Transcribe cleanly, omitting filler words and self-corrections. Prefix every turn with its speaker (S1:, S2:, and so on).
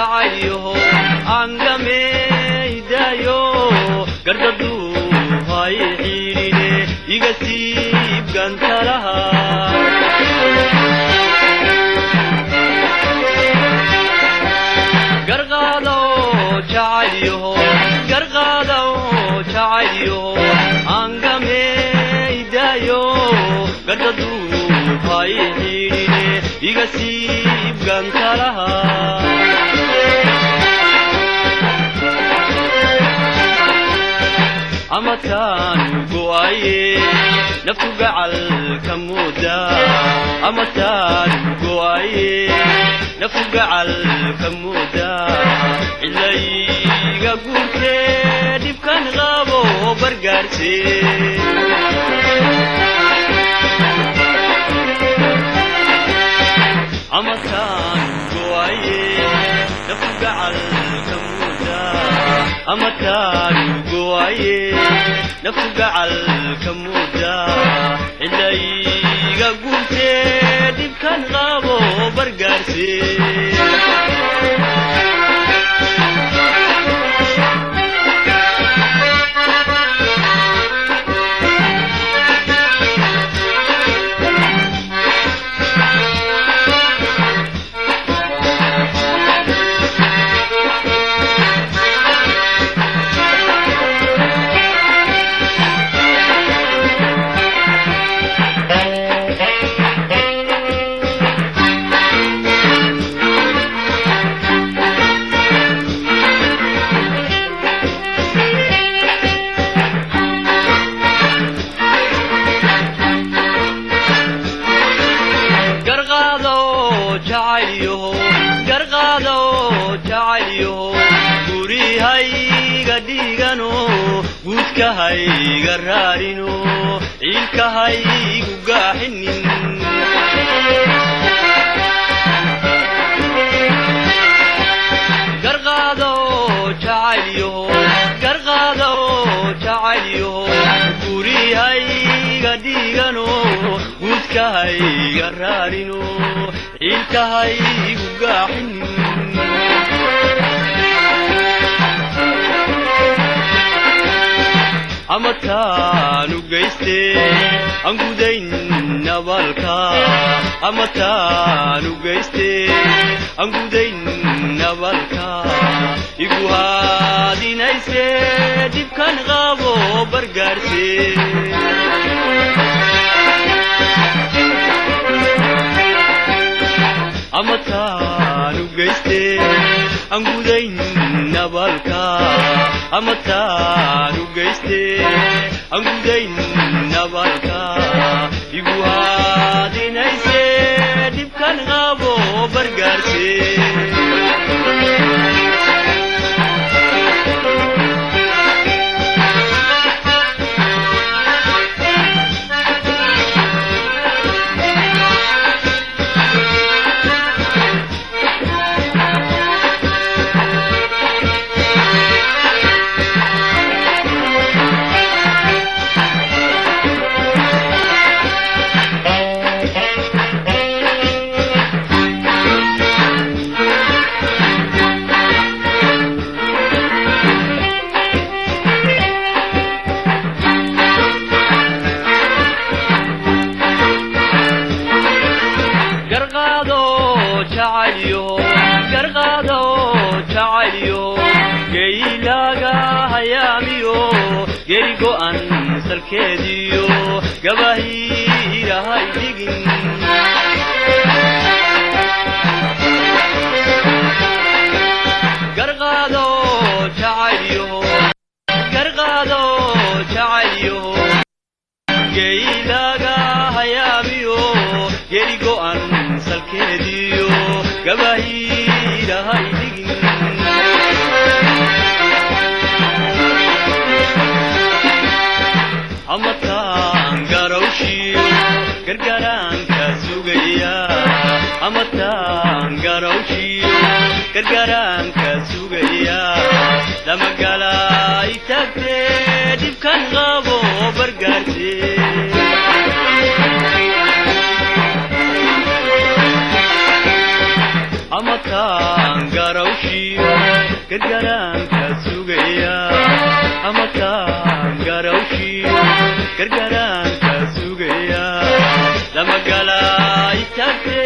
S1: Jacaylyaho angamaydayo gardadu hay xidhine iga siib gantalaha. Garqaado jacaylyaho, garqaado jacaylyaho angamaydayo gardadu hay xidhine iga siib gantalaha. Amataan go'aye naftu gacal ka mooda, amataan go'aye naftu gacal ka mooda, cilayga guurtee dhibkan qabo bargaarse. Amataan go'aye naftu gacal ka mooda, amataan go'aye naftu gacal ka mooda, cilayga guurtee dhibkan qabo bargaarse. Garqaado jacaylyaho, garqaado jacaylyaho gurihayga dhigano, guudkahayga raarino, ciilkahaygu gaaxinin. Garqaado jacaylyaho, garqaado jacaylyaho gurihayga dhigano, guudkahayga raarino, ciilkahaygu gaaxinin. Amataanu geyste aan gudayn nabalka, amataanu geyste aan gudayn nabalka, igu haadinayse dhibkan qabo bargaarse. Amataanu geyste aan gudayn nabalka, amataanu geyste aan gudayn nabalka, igu haadinayse dhibkan qabo bargaarse. Garqaado jacaylyaho, garqaado jacaylyaho geylaaga hayaamiyo geri go'an salkeediyo gabahiirahay dhigin. Garqaado jacaylyaho, garqaado jacaylyaho geylaaga hayaamiyo geri go'an salkeediyo gabahiirahay dhigin. Amataan garawshiyo gargaraanka sugaya, amataan garawshiyo gargaraanka sugaya, damagalay tagtee dhibkan qabo bargaarse. Ama Amataan garawshiyo gargaraanka sugaya, amataan garawshiyo gargaraanka sugaya, lama galay tagte.